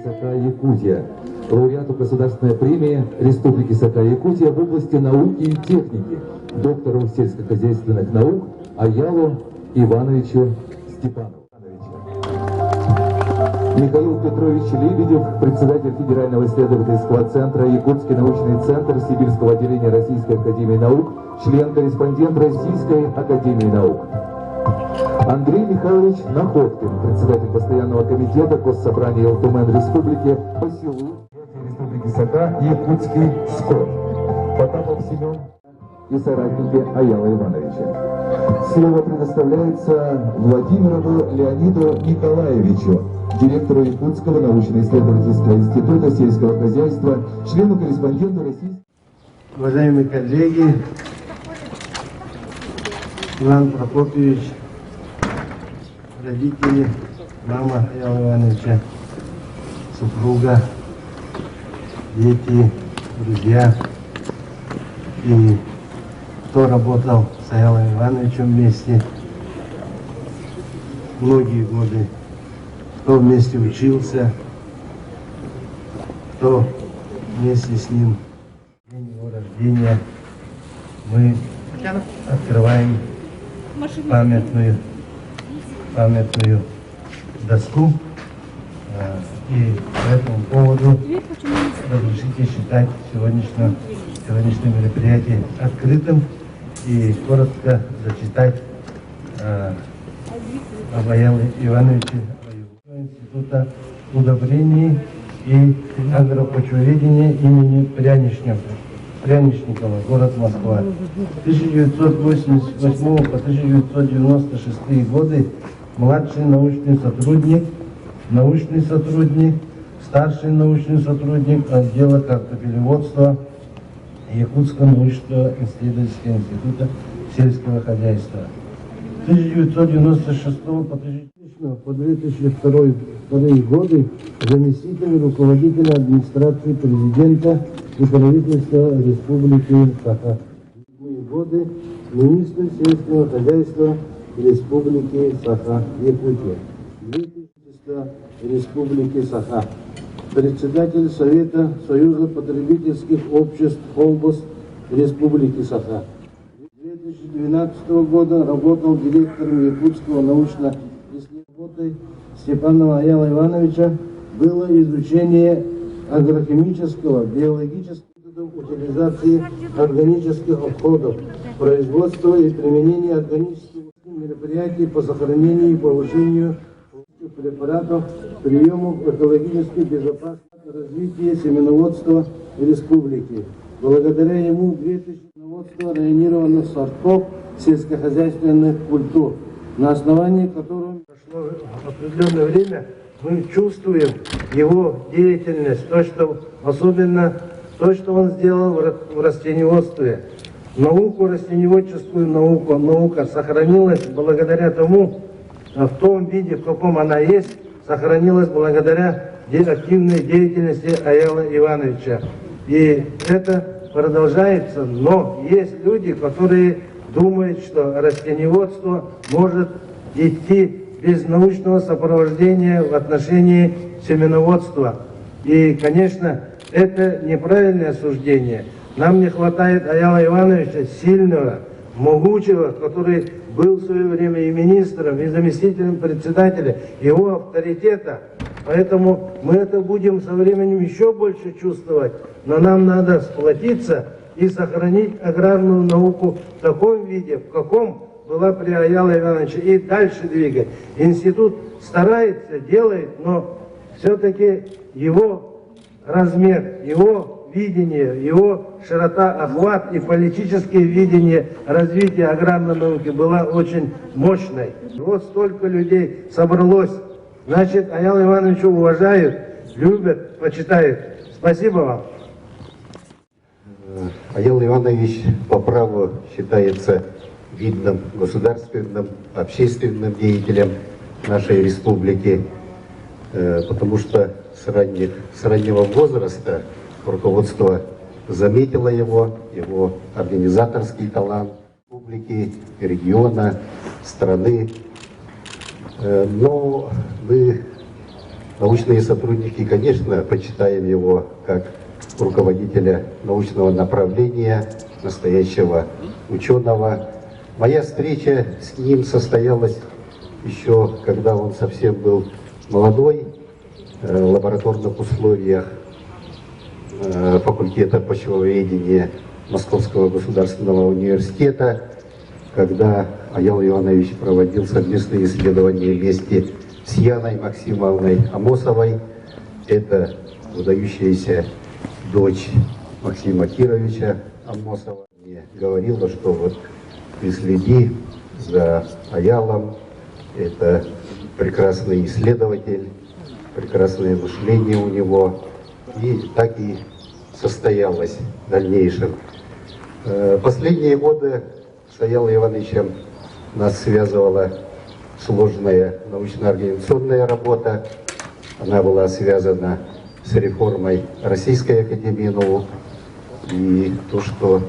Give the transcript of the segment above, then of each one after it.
Саха-Якутия, лауреату Государственной премии Республики Саха-Якутия в области науки и техники, доктору сельскохозяйственных наук Аялу Ивановичу Степанову. Михаил Петрович Лебедев, председатель Федерального исследовательского центра Якутский научный центр Сибирского отделения Российской академии наук, член-корреспондент Российской академии наук. Андрей Михайлович Находкин, председатель постоянного комитета Госсобрания Ил Түмэн Республики по селу Республики Саха, Якутский Скот. Потапов Семен и соратники Аяла Ивановича. Слово предоставляется Владимирову Леониду Николаевичу, директору Якутского научно-исследовательского института сельского хозяйства, члену-корреспонденту Российской Уважаемые коллеги, Иван Прокопьевич, родители, мама Аяла Ивановича, супруга, дети, друзья и кто работал с Аялом Ивановичем вместе многие годы, кто вместе учился, кто вместе с ним день его рождения мы открываем памятную доску. И по этому поводу разрешите считать сегодняшнее мероприятие открытым и коротко зачитать об Аяле Ивановиче Института удобрений и агропочвоведения имени Прянишникова, город Москва. 1988 по 1996 годы младший научный сотрудник, старший научный сотрудник отдела картофелеводства Якутского научного исследовательского института сельского хозяйства. 1996 по 2002 годы заместитель руководителя администрации президента и правительства Республики Саха. Годы министр сельского хозяйства Республики Саха, Якутия. Республики Саха. Председатель Совета Союза потребительских обществ Холбос Республики Саха. 2012 года работал директором Якутского научно-исследовательского Степанова Аяла Ивановича было изучение агрохимического, биологического утилизации органических отходов, производства и применения органических мероприятий по сохранению и повышению препаратов, приемов экологически безопасного развития семеноводства республики. Благодаря ему 2000 семеноводства районированных сортов сельскохозяйственных культур, на основании которого прошло определенное время, мы чувствуем его деятельность, то, что особенно то, что он сделал в растениеводстве. Науку, растениеводческую науку, наука сохранилась благодаря тому, в том виде, в каком она есть, сохранилась благодаря активной деятельности Аяла Ивановича. И это продолжается, но есть люди, которые думают, что растениеводство может идти без научного сопровождения в отношении семеноводства. И, конечно, это неправильное суждение. Нам не хватает Аяла Ивановича сильного, могучего, который был в свое время и министром, и заместителем председателя, его авторитета. Поэтому мы это будем со временем еще больше чувствовать. Но нам надо сплотиться и сохранить аграрную науку в таком виде, в каком была при Аяле Ивановиче, и дальше двигать. Институт старается, делает, но все-таки его размер, его видение, его широта, охват и политическое видение развития аграрной науки была очень мощной. Вот столько людей собралось. Значит, Аяла Ивановича уважают, любят, почитают. Спасибо вам. Аял Иванович по праву считается видным государственным, общественным деятелем нашей республики, потому что с раннего возраста руководство заметило его организаторский талант республики, региона, страны. Но мы научные сотрудники, конечно, почитаем его как руководителя научного направления, настоящего ученого. Моя встреча с ним состоялась еще, когда он совсем был молодой, э, в лабораторных условиях э, факультета почвоведения Московского государственного университета, когда Аял Иванович проводил совместные исследования вместе с Яной Максимовной Амосовой. Это выдающаяся дочь Максима Кировича Амосова. Мне говорила, что вот ты следи за Аялом, это прекрасный исследователь, прекрасное мышление у него. И так и состоялось в дальнейшем. Э, последние годы с Аялом Ивановичем нас связывала сложная научно-организационная работа. Она была связана с реформой Российской Академии Наук и то, что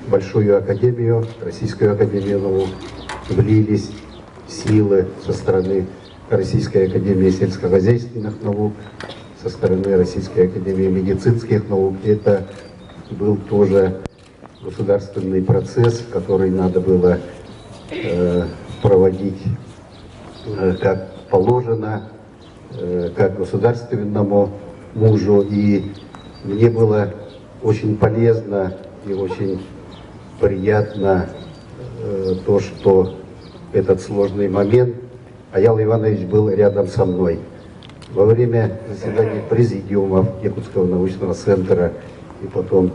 Большую Академию, Российскую Академию Наук влились силы со стороны Российской Академии сельскохозяйственных наук, со стороны Российской Академии медицинских наук. Это был тоже государственный процесс, который надо было э, проводить э, как положено, э, как государственному мужу. И мне было очень полезно и очень приятно э, то, что этот сложный момент Аял Иванович был рядом со мной. Во время заседаний президиумов Якутского научного центра и потом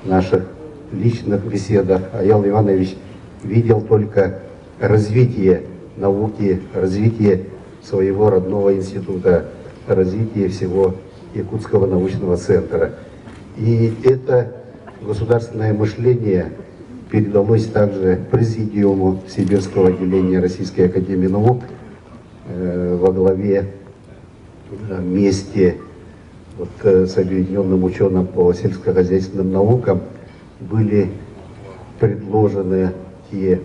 наших личных беседах Аял Иванович видел только развитие науки, развитие своего родного института, развитие всего Якутского научного центра. И это государственное мышление передалось также президиуму Сибирского отделения Российской Академии Наук э, во главе э, вместе вот, э, с Объединенным ученым по сельскохозяйственным наукам были предложены те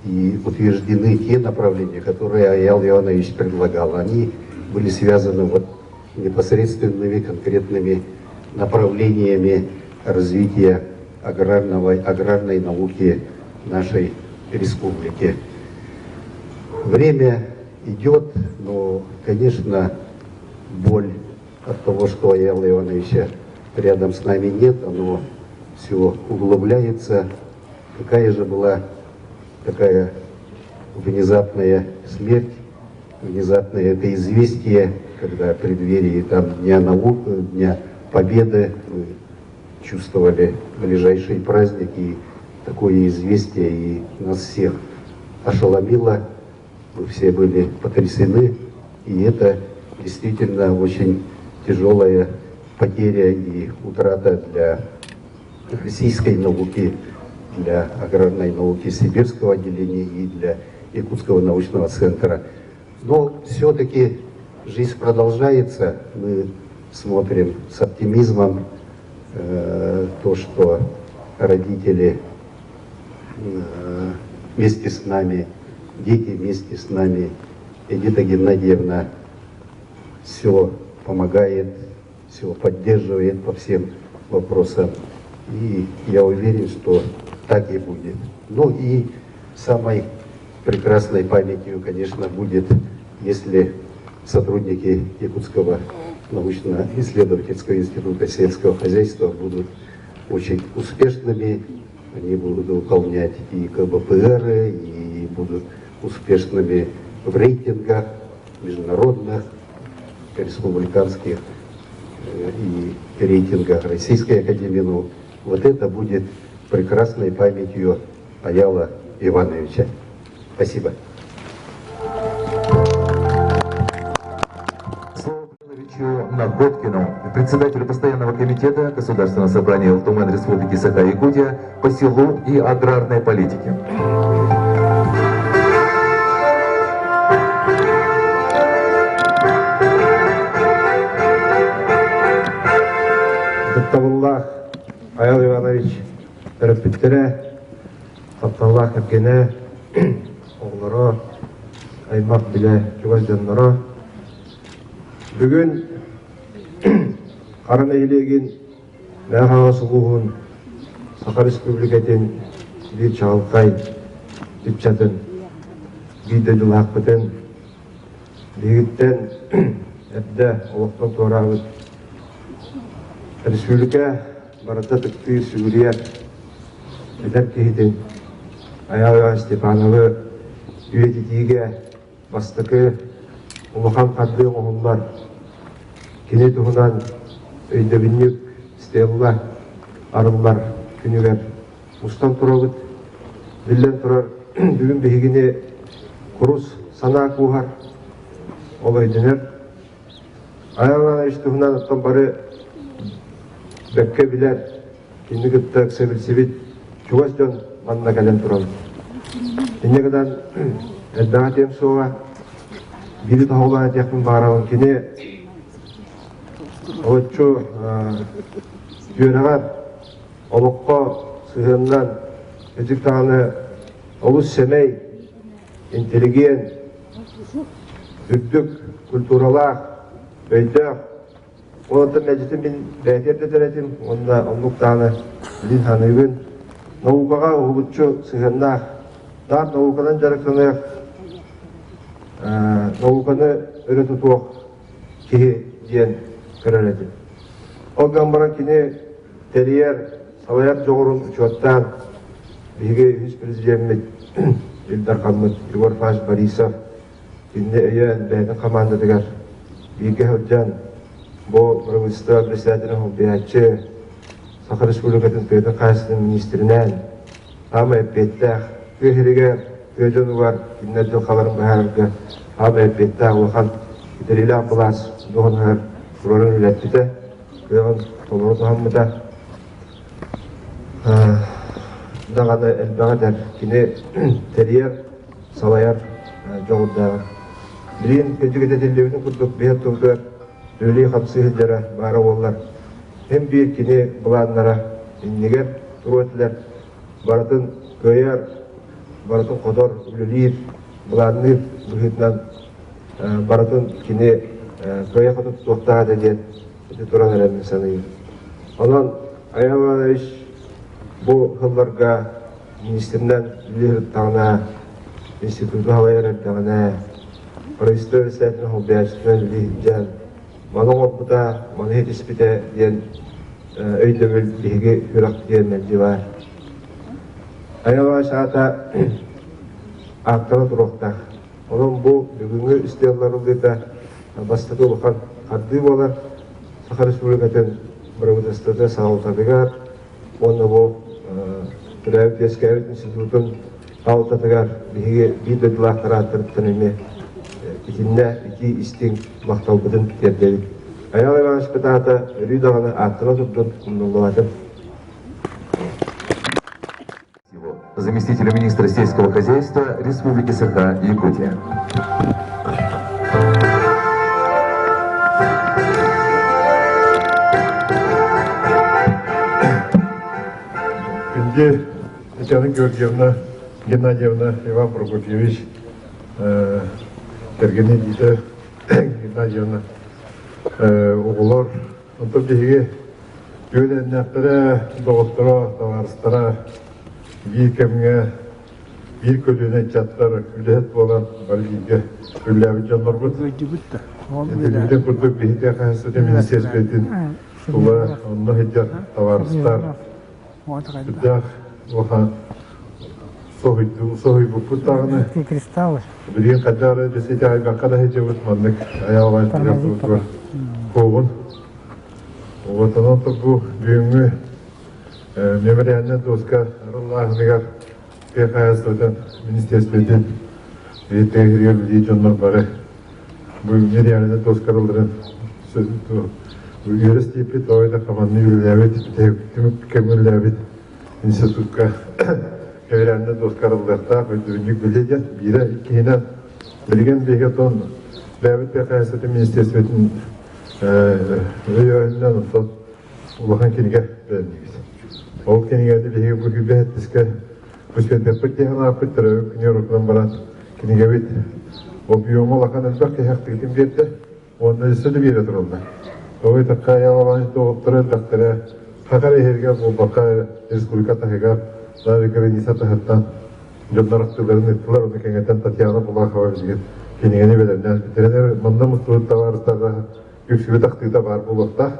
и утверждены те направления, которые Аял Иванович предлагал. Они были связаны вот непосредственными конкретными направлениями развития аграрного, аграрной науки нашей республики. Время идет, но, конечно, боль от того, что Аяла Ивановича рядом с нами нет, оно все углубляется. Какая же была такая внезапная смерть, внезапное это известие, когда в преддверии там Дня наук, Дня Победы мы чувствовали ближайший праздник, и такое известие и нас всех ошеломило, мы все были потрясены, и это действительно очень тяжелая потеря и утрата для российской науки, для аграрной науки Сибирского отделения и для Якутского научного центра. Но все-таки жизнь продолжается. Мы смотрим с оптимизмом э, то, что родители э, вместе с нами, дети вместе с нами. Эдита Геннадьевна все помогает, все поддерживает по всем вопросам. И я уверен, что так и будет. Ну и самой прекрасной памятью, конечно, будет, если сотрудники Якутского научно-исследовательского института сельского хозяйства будут очень успешными, они будут выполнять и КБПР, и будут успешными в рейтингах международных, республиканских э, и рейтингах Российской Академии наук. Вот это будет прекрасной памятью Аяла Ивановича. Спасибо. Слово Ивановичу Находкину, председателю Постоянного комитета Государственного собрания Ил Тумэн Республики Саха-Якутия по селу и аграрной политике. Ытыктабыллаах Аял Иванович төрөппүттэрэ, тапталлаах кэргэнэ, оҕолоро, аймах билэ чугас дьонноро. Бүгүн Хара нэһилиэгин Мэҥэ Хаҥалас улууһун Саха Республикатын биир чаҕылхай ыччатын биир дойдулаахпытын биһигиттэн эрдэ олохтон туораабыт республика барыта ытыктыыр, сүгүрүйэр эдэр киһитин Айаал Иван Степановы үйэтитиигэ бастакы улахан хардыы оҥоһуллар. Кини туһунан өйдөбүнньүк стелла арыллар күнүгэр мустан турабыт. Биллэн турар, бүгүн биһигини курус санаа кууһар, ол өйдөнөр. Айаал Иванович туһунан оттон бары бэккэ билэр, Кинини кытта ыкса билсибит чугас дьон манна кэлэн турабыт. Инньэ гынан элбэҕи этиэм суоҕа. Биири тоһоҕолоон этиэхпин баҕарабын. Кини олоччу үөрэҕэр олоххо сыһыанынан итик даҕаны олус сэмэй, интеллигент, үрдүк культуралаах, өйдөөх Онтон мэлдьитин мин бэйэтэ эрдэтэр этим уонна оннук даҕаны билин саныыбын. Наукаҕа уһулуччу сыһыаннаах, наар науканан дьарыктаныах, науканы өрө тутуох киһи диэн көрөр этим. Ол гынан баран кини тэрийэр, салайар дьоҕурун учуоттаан биһиги үһүс президеммит Ил Дархаммыт Егор Фаш Борисов Кинини өйөөн бэйэтин хамаандатыгар бииргэ сылдьан бу правительство председателин солбуйааччы, Саха Республикатын тыатын хаһаайыстыбатын министринээн саамай эппиэттээх тыа сиригэр, тыа дьонугар кинилэр дьылҕаларын быһаарарга саамай эппиэттээх улахан ситэриилээх былаас дуоһунаһыгар туруоран үлэлэппитэ, кыаҕын толору туһаммыта. Даҕаны элбэҕи этэр. Кини тэрийэр, салайар дьоҕурдааҕа. Билигин кырдьык этиллибитин курдук биһиги тылгар үлэлии-хамсыы сылдьара баара буоллар, һин биир кини былааннара иннигэр туруо этилэр, барытын кыайар, барытын хотор, үлэлиир, былаанныыр быһыытынан барытын кини кыайа-хото тутуохтаах этэ диэн ити туран эрэммин саныыбын. Онон Айаал Иванович бу сылларга министринэн үлэлии сырыттаҕына, институту салайар эрдэҕинэ, правительство председателин солбуйааччытынан үлэлии сылдьан, маны оҥорбута, маны ситиспитэ диэн өйдөбүл биһиги сүрэхпитигэр мэлдьи баар. Айаал Иванович аата ааттана туруохтаах. Онон бу бүгүҥҥү стеллар ылыыта бастакы улахан хардыы буолар. Саха Республикатын бырабыыталыстыбата салалтатыгар уонна бу төрөөбүт үөскээбит институтун салалтатыгар биһиги биир дойдулаахтар ааттарыттан эмиэ итиннэ итии истиҥ махталбытын тиэрдэбит. Айаал Ивановичпыт аата өрүү даҕаны ааттана турдун, умнуллубатын. Заместителю министра сельского хозяйства Республики Саха, Якутия. Күндү Татьяна Георгиевна, Геннадьевна, Иван Прокопьевич, кэргэнэ Дита Геннадьевна, оҕолор, онтон биһиги үөлээннээхтэрэ, доҕотторо, табаарыстара биир кэмҥэ биир көлүөнэ ыччаттар үлэһит буолан бары бииргэ үлэлээбит дьоннорбут. Этиллибитин курдук биһиги хаһаайыстыбатын министиэристибэтин тула онно сылдьар табаарыстар сүрдээх улахан соһуйбуппут даҕаны. Билигин хайдах эрэ дьэ айбакка да сылдьабыт маннык айаалаан туругар куобун. Онон бу бүгүҥҥү мемориальнай доска арыллааһыныгар тыа хаһаайыстыбатын министиэристибэтин тыа билии дьоннор бары бу мемориальнай доска арылларын үөрэ истииппит, ой да хаманны үлэлээбит, түмүк кэмҥэ институтка мемориальнай доска арыллыахтаах өйдөбүнньүк билиэ диэн биирэ иккиһинэн билигин биһиги оттон бэйэбит тыа хаһаайыстыбатын министиэристибэтин өйөөнүнэн онтон улахан кинигэ бэлэмниибит. Ол кинигэни биһиги бу күүбэ сэттискэ күспэтиэхпит диэн санааппыт төрөөбүт күнүгэр утунан баран кинигэбит объема улахан элбэх киһи ахтыытын биэрдэ. Уонна өссө да биэрэ тураллар. Тоҕо диэтэххэ, Айаал Иванович доҕотторо элбэхтэрэ Саха эрэ иһэригэр буолбакка, республика таһыгар, даже граница таһыттан дьоннор ахтыыларын ыыттылар. Ону кэҥэтэн Татьяна Булахова билигин кинигэни бэлэмнээн бүтэрэн эрэр. Манна мустубут табаарыстарга үксүбүт ахтыыта баар буолуохтаах.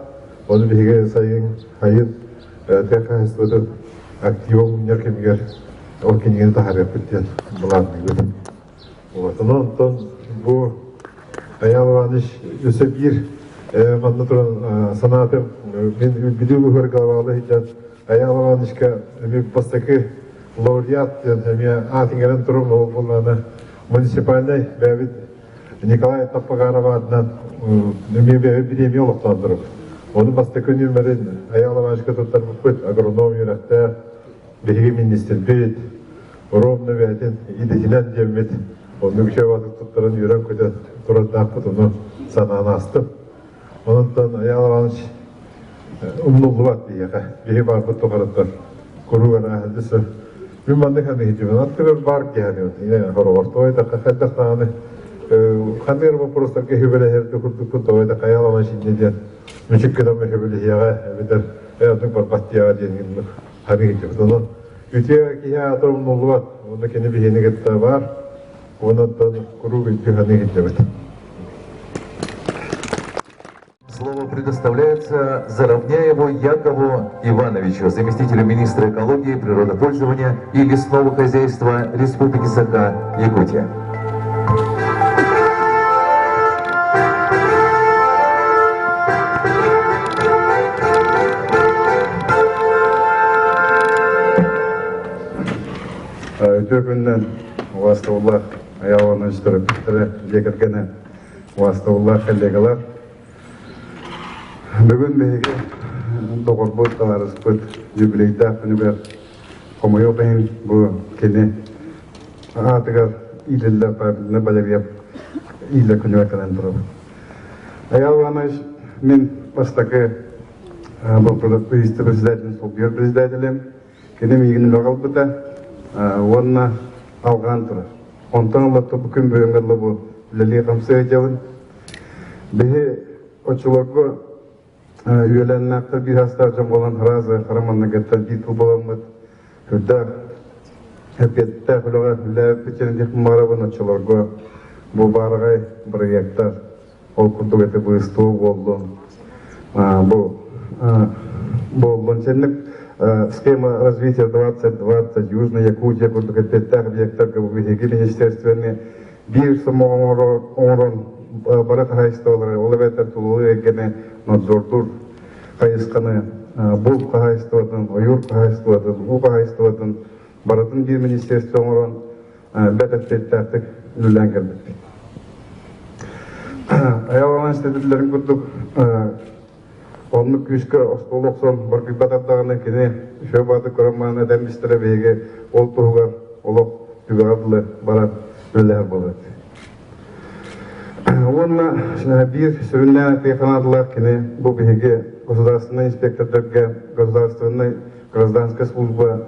Ону биһиги сайын сайын тыа хаһаайыстыбатын актива мунньар кэмигэр ол кинигэни таһаарыахпыт диэн былаанныыбыт. Вот. Онон бу Айаал Иванович өссө биир манна туран санаатым мин Бүлүү улууһугар главалы сылдьан Айаал Ивановичка эмиэ бастакы лауреат диэн эмиэ аат иҥэрэн турум ол буоллаҕына муниципальнай бэйэбит Николай Таппагаров аатынан эмиэ бэйэбит бириэмийэ олохтоон турабыт. Ону бастакы нүөмэрин Айаал Ивановичка туттарбыппыт агроном үөрэхтээх биһиги министрбит ровно бэйэтин идэтинэн диэммит оннук үчүгэй туттаран үөрэн-көтөн турардаахпыт ону санаан аастым. Онон Айаал Иванович умнуллубат биһиэхэ. Биһи баарбыт тухарыттан куруук арааһы Мин маннык саныһычыбын аттыгар баар киһи хороҕор тоҕо этахха хайдах даҕаны ханнык эрэ боппуруостарга сүбэлэһэр курдукпун тоҕо этахха Айаал Иванович инньэ диэн мүчүк гынан сүбэлэһиэҕэ эбэтэр оннук барбат диэҕэ диэн саныһычыбыт. Онон үтүө киһи аата умнуллубат. Онно кини биһини кытта баар. Онон куруук үтүө саныы сылдьабыт. Слово предоставляется Заровняеву Якову Ивановичу, заместителю министра экологии, природопользования и лесного хозяйства Республики Саха, Якутия. Үтүө күнүнэн убаастабыллаах Айаал Иванович төрөппүттэрэ, дьиэ кэргэнэ, убаастабыллаах коллегалар. Бүгүн биһиги доҕорбут, табаарыспыт юбилейдаах күнүгэр хомойуох иһин бу кини аатыгар иитиллэр памятный Валерьев иилэр күнүгэр кэлэн турабыт. Айаал Иванович мин бастакы председатель солбуйар председателим Кини миигин үлэҕэ ылбыта уонна алҕаан турар. Онтон ылла бу күн бүгүҥҥэ дылы бу үлэлии-хамсыы сылдьабын. Биһи оччолорго үөлээннээхтэр биир астаах дьон буолан араас хара манныгыттан биир тыл буоламмыт сүрдээх эппиэттээх үлэҕэ үлэлээбиппит диэн диэхпин баҕарабын оччолорго бу баараҕай бырайыактар Ол курдук это быстро буоллун бу буоллун сенник схема развития 2020 Южная Якутия курдук эппиэттээх объектарга бу биһиги министерствоны биир сомоҕо оҥорон бары хаһаайыстыбалары ол эбэтэр тулалыы эйгэни надзордуур хайысханы булт хаһаайыстыбатын, ойуур хаһаайыстыбатын, уу хаһаайыстыбатын барытын биир министерство оҥорон бэрт эппиэттээхтик үлэлээн кэлбиппит. Айаалаан истэтиллэрин курдук оннук күүскэ остуол охсон баргыйбатар даҕаны кини үчүгэй баҕатык көрөн баран этэн бистэрэ биһиги ол туһугар олох түгэҕэ дылы баран үлэлэһэр буолар. Уонна биир сүрүннээн этиэх санаатылаах кини бу биһиги государственнай инспектордарга государственнай гражданская служба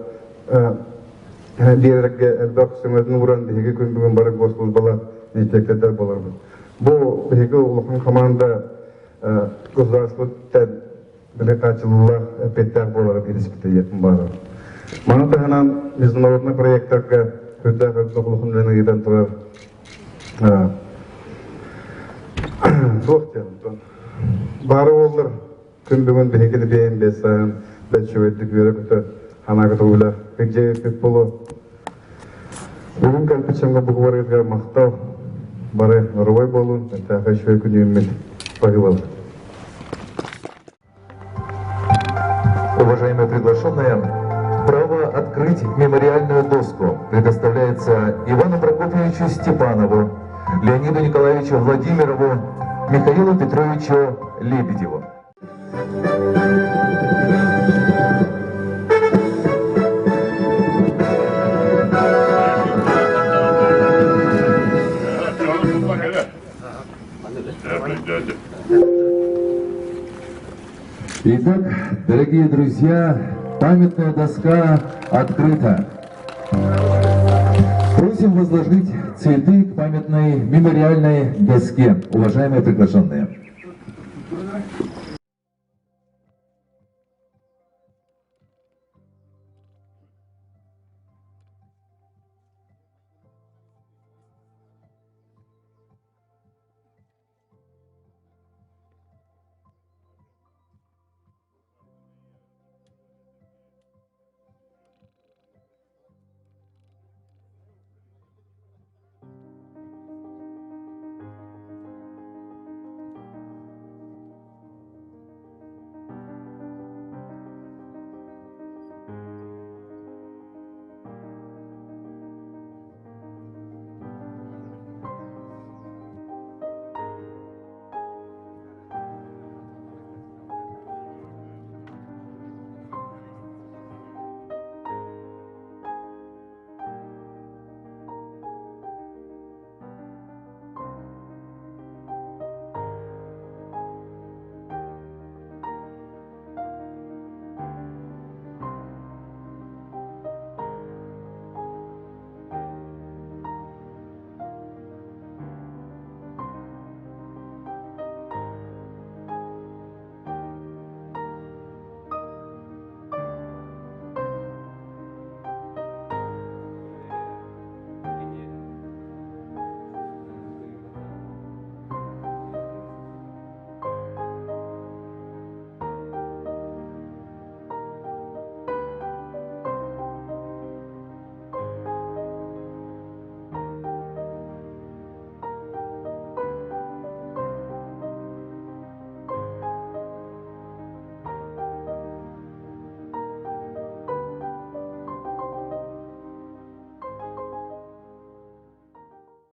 биэрэргэ элбэх сөҥөтүн ууран биһиги күн бүгүн бары госслужбалар инспектордар буоларбыт. Бу биһиги улахан команда государство били хааччыллыылаах эппиэттээх буолара бириспитэ баара. Маны таһынан международный проектарга үрдээх элбэх улахан үлэни ыытан турар туох диэн баара буоллар Күн бүгүн биһигини биэйэн биэс сайын бэлшевиктик үөрэ-көтө ханаакы тулуйлаах дьиэбиппит буолуо. Бүгүн кэлбит дьоҥҥо бугубарыгытыгар махтал бары норовой буолун, этээхэй үчүгэй күн үүммүт баһыыбалар. Уважаемые приглашенные, право открыть мемориальную доску предоставляется Ивану Прокофьевичу Степанову, Леониду Николаевичу Владимирову, Михаилу Петровичу Лебедеву. Итак, дорогие друзья, памятная доска открыта. Просим возложить цветы к памятной мемориальной доске, уважаемые приглашенные.